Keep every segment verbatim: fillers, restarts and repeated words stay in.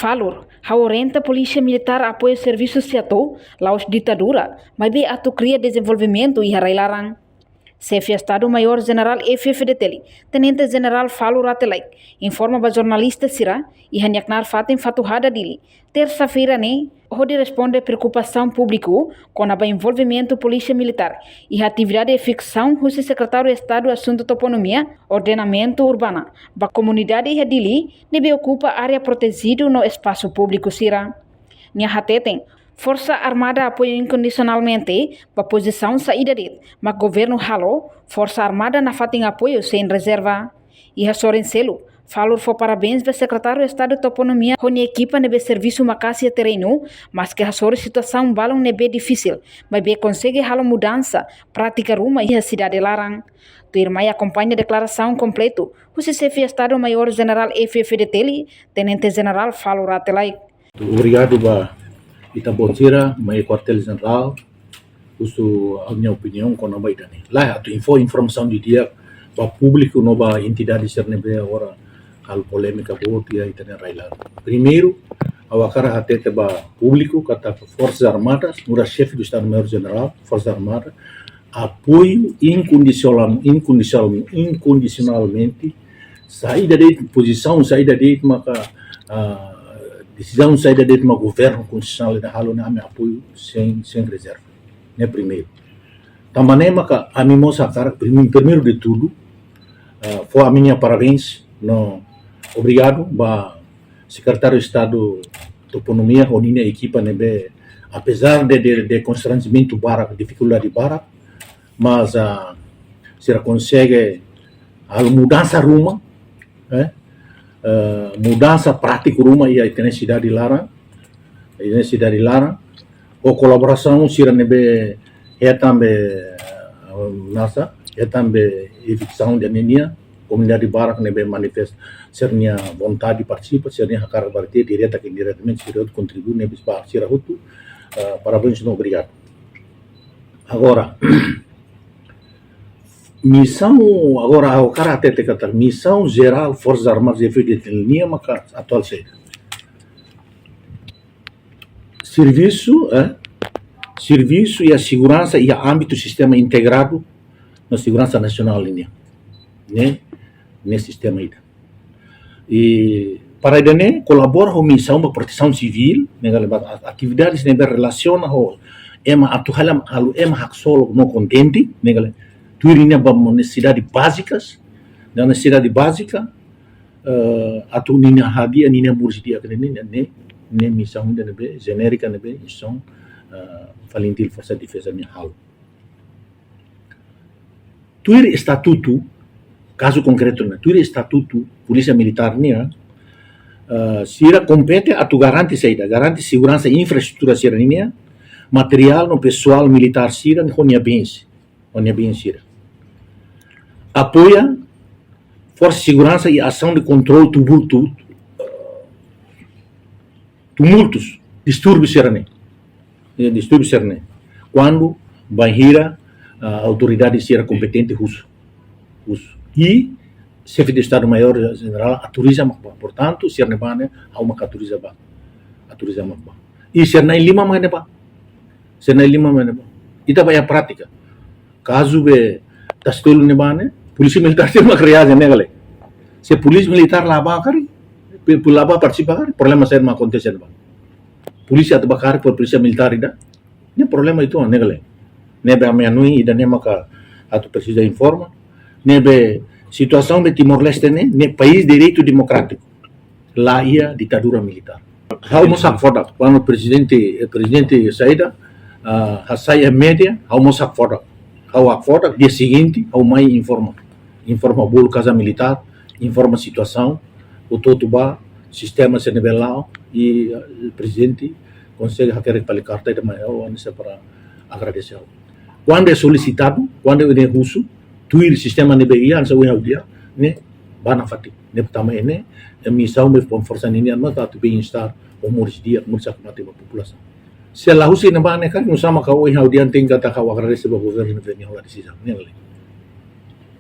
Falur, ha'u orienta Polísia Militár apoiu servisu SEATOU, la'ós ditadura, maibé atu kria dezenvolvimentu iha rai-laran. Xefe Estadu Maiór Jenerál F-FDTL, Tenente Jenerál Falur Rate Laek, informa ba jornalista sira iha nia knaar fatin Fatuhada, Dili, tersa-feira ne'e, hodi responde preokupasaun públiku kona-ba envolvimentu Polísia Militár iha atividade eviksaun husi Sekretáriu Estadu Asuntu Toponímia, Ordenamentu Urbana, ba komunidade iha Dili ne'ebé okupa área protejidu no espasu públiku sira. Nia hateten, Forsa Armada apoiu inkondisionalmente ba pozisaun saida de'it mak governu halo, Forsa Armada nafatin apoiu sein rezerva. Iha sorin seluk, Falur fó parabéns ba Sekretáriu Estadu Toponímia ho nia ekipa ne'ebé servisu maka'as iha terrenu, maske hasoru situasaun balun ne'ebé difisil, maibé konsege halo mudansa prátika ruma iha sidade laran. Tuirmai akompaña deklarasaun kompletu husi Xefe Estadu Maiór Jenerál F-FDTL, Tenente Jenerál Falur Rate Laek. Obrigadu ba ita-boot sira mai Kuartél Jenerál, husu ha'u-nia opiniaun kona-ba ida-ne'e. Lae, atu info, informasaun didi'ak ba públiku no ba entidade sira ne'ebé agora halo polémika boot iha ita-nia rai-laran. Primeiru, ha'u hakarak hatete ba públiku katak Forsas Armadas, nu'udar Xefe do Estadu Maiór Jenerál, Forsas Armadas, apoiu inkondisional, inkondisional, inkondisionalmente, saida de'it pozisaun, saida de'it maka, ah, desizaun, saida de'it maka governu konstitusionál ida halo ne'e ami apoiu sein, sein rezerva. Ne'e primeiru. Tanba ne'e maka ami mós hakarak, prime-, primeiru de tudu, ah, fó ami-nia parabéns no obrigadu ba Sekretáriu Estadu Toponímia ho ninia ekipa ne'ebé, apezar de, de, de konstranjimentu barak, difikuldade barak, mas, ah, sira konsege halo mudansa ruma, eh, eh, mudansa prátiku ruma iha ita-nia sidade laran, iha ita-nia sidade laran, ho kolaborasaun sira ne'ebé hetan be, eh, nasa, hetan be eviksaun nian, komunidade barak ne'ebé manifesta sira-nia vontade partisipa, sira-nia hakarak partisipa, direta ka indiretamente, sira hotu kontribui, ne'ebé ba sira hotu, eh, parabéns no obrigadu. Agora, misaun, agora ha'u hakarak hatete katak misaun jerál Forsas Armadas F-FDTL nian maka atuál saida? Servisu, eh, servisu iha seguransa iha ámbitu sistema integradu no seguransa nasionál nian. Ne'e, ne'e sistema ida. I para ida-ne'e kolabora ho misaun ba protesaun sivíl, ne'e ka lae, ba a-, atividades ne'ebé relasiona ho ema atu halo, halo ema haksolok no kontente, ne'e ka lae, tuir ninia ba nesesidade bázikas, nesesidade bázika, eh, atu ninia hadi'a, ninia moris di'ak nian, ne'e, ne'e misaun ida ne'ebé jenérika ne'ebé instituisaun, eh, FALINTIL Forsa Defeza nian halo. Tuir estatutu, kazu konkretu ne'e, tuir estatutu Polísia Militár nian, eh, sira kompete atu garante saida, garante seguransa infraestrutura sira-nian, materiál no pesoál militár sira, ho nia bens, ho nia bens sira. Apoia forsa seguransa iha asaun de kontrolu tumultu, tumultus, distúrbiu sira-ne'e. Eh, distúrbiu sira-ne'e. Kuandu bainhira, ah, autoridade sira kompetente husu. Husu. I Xefe de Estadu Maiór Jenerál autoriza mak bá. Portantu, sira-ne'ebá ne'e, ha'u mak autoriza bá. Autoriza mak bá. I sira na'in-lima mak ne'ebá. Sira na'in-lima mak ne'ebá. Ita ba iha prátika. Kazu be Tasitolu ne'ebá ne'e, Polísia Militár sira mak reaji, ne'e ka lae. Se Polísia Militár la bá karik, pe-, pe-, la bá partisipa karik, problema saida mak akontese ne'ebá? Polísia atu bá karik, por Polísia Militár ida, ne'e problema uitoan, ne'e ka lae. Ne'ebé ami hanoin ida-ne'e maka atu presiza informa. Ne'ebé situasaun be Timor-Leste ne'e, ne'e país direitu demokrátiku. La iha ditadura militár. Ha'u mós hakfodak, kuandu prezidente, eh, prezidente saida, ah, hasai iha média, ha'u mós hakfodak. Ha'u hakfodak, dia seguinte, ha'u mai informa. Informa bolu Kaza Militár, informa situasaun, hotu-hotu bá, sistema sira ne'ebé la'o, i, eh, prezidente konsege hakerek fali karta ida mai ha'u, hanesan para agradese ha'u. Kuandu é solisitadu, kuandu é husu, tuir sistema ne'ebé iha, hanesan ohin ha'u dehan, ne'e, bá nafatin, ne'e pertama ne'e, eh, misaun be fó forsa ninian maka atu bem-estar, ho moris di'ak, moris hakmatek ba populasaun. Se la husi ne'ebá ne'e karik, nusá mak ohin ha'u dehan tenke atu ha'u agradese ba governu ne'ebé nia hola desizaun, ne'e ka lae.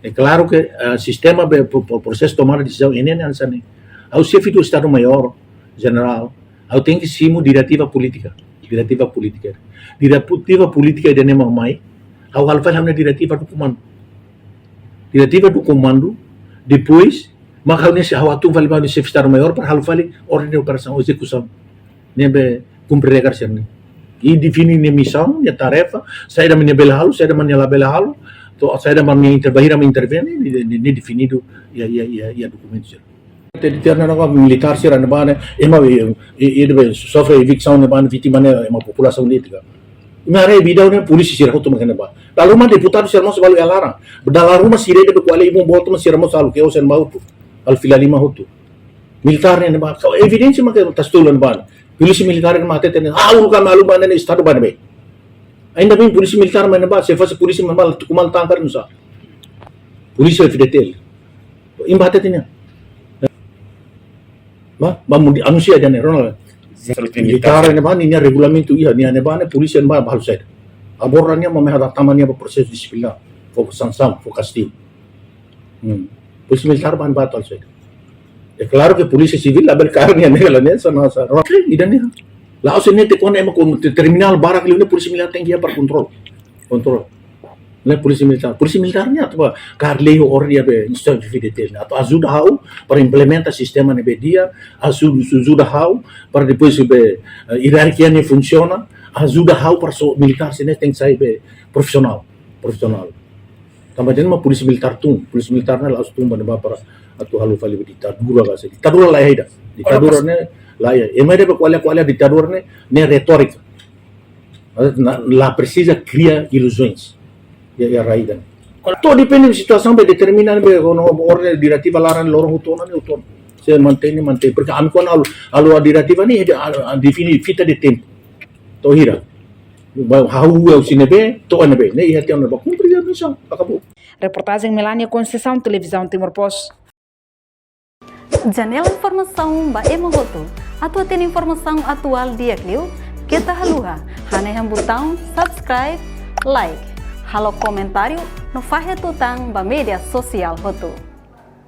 É klaru ke, eh, sistema be pro-, pro-, prosesu tomada desizaun ne'e, ne'e hanesan ne'e. Ha'u Xefe do Estadu Maiór Jenerál, Ha'u tenke simu diretiva polítika. Diretiva polítika. Diretiva polítika ida-ne'e mak mai. Ha'u halo fali ha'u-nia diretiva do komandu. Diretiva do komandu. Depois, mak ha'u ne'e sei ha'u hatun fali ba xefe Estadu Maiór para halo fali orden de operasaun, ezekusaun. Ne'ebé kumpre regras sira-ne'e. I define nia misaun, nia tarefa, saida mak nia bele halo, saida mak nia labele halo, to'o saida mak nia inter-, bainhira mak intervene, ne'e, ne'e, ne'e definidu iha, iha, iha, iha dokumentu sira. Te di terna na militár sira ne'ebá ne'e, ema, e, e, e, debe sofre eviksaun ne'ebá ne'e, vítima ne'e, ema populasaun ne'e tiga. Imi haree vídeo ne'e, polísia sira hotu mak iha ne'ebá. Dala ruma deputadu sira mós balu iha laran. Dala ruma sira debe kuale ibun boto mak sira mós halo ke osen ba hotu. Halo fila lima hotu. Militár ne'e ne'ebá. Kau evidénsia mak ke tas tulan ba. Polísia militár ne'e mak hatete ne'e. Ah, ulka malu ba ne'e Estadu ba ne'ebé. Ainda bem polísia militár mak ne'ebá, se fase polísia mak ne'ebá, tuku mal tangkar nusa. Polísia F D T L. Imi bá hatete ne'e. Ba, ba mudi anunsia ida-ne'e, Ronald. Militár ne'ebá nia regulamentu iha, nia ne'ebá ne'e polísia ne'ebá halo saida. Agora nia mak mai hatama nia ba prosesu disiplinár. Fó sansaun, fó kastigu. Hmm. Polísia militár ba ne'ebá halo saida. É klaru ke polísia sivíl labele kaer nia ne'e, la ne'e, sana, sana. Oke, ida-ne'e. La'ós ne'e te kona ema ko te terminál barak liu ne'e polísia militár tenke iha para kontrola. Kontrola. Ne'e polísia militár. Polísia militár ne'e atu ba kaer lei ho orden iha be instituisaun F D T L ne'e. Atu ajuda ha'u para implementa sistema ne'ebé di'ak, ajuda, ajuda ha'u para depois be, eh, ierarkia ne'e funsiona, ajuda ha'u para so militár sira-ne'e tenke sai be profisionál, profisionál. Tanba ida-ne'e mak polísia militár tun, polísia militár ne'e la'ós tun ba ne'ebá para atu halo fali ditadura ka saida. Ditadura laiha ida. Ditadura ne'e laiha. Ema ida be ko'alia, ko'alia ditadura ne'e, ne'e retórika. Na, la presiza kria iluzoens. Iha, iha rai ida-ne'e. To'o depende situasaun be determina be kono orden diretiva laran loron hotu ona ne'e hotu ona. Se mantein ne'e mantein. Porke ami kuandu halo, halo diretiva ne'e, de, a, a, define fita de tempu. To'o hira. Ba, ha'u, ha'u husi ne'ebé, to'o ne'ebé. Ne'e iha tiha ona ba kumpre iha misaun. Akabou. Reportajen Melania Conceição, Televizaun Timor Post. Janela informasaun ba ema hotu. Atu hatene informasaun atuál di'ak liu, keta haluha hanehan butaun subscribe, like, halo komentáriu no fahe tutan ba média sosiál hotu.